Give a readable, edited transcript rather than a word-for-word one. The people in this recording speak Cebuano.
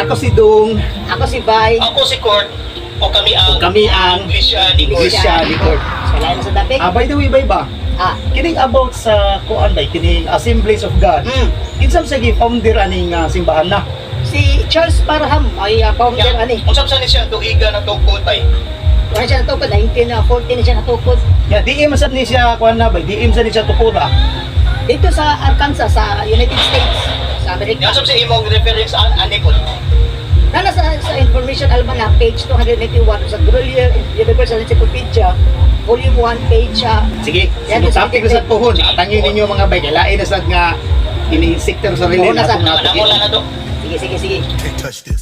Ako si Dung. Ako si Bay. Ako si Kurt. O kami ang O kami ang Iglesia ni Kurt. Iglesia ni Kurt. So, lain na sa topic. Ah, by the way, bay ba? Ah, Kining about sa kuan bay, kining Assemblies of God. Kinsa sa gi-founder aning simbahan na? Si Charles Parham ay founder ani. Unsa sa ni siya tuiga na tukod bay? Wala siya natukod, 1914 na siya natukod. Ya, diim sad ni siya kuan na bay, diim sad ni siya tukoda. Dito sa Arkansas, sa United States, sa Amerika. Unsa sa imong reference an ani Kurt? Nana sa Information Almanac, page 281, sa Grolier Universal Encyclopedia, volume 1, page Sige, Yan, sige, topic na sige. sad pohon. Atangin ninyo mga bay, kay lain na sad nga kini sector sa Pohon relay na na sad. atong Namo nato. na to. Sige, sige, sige. Can't touch this.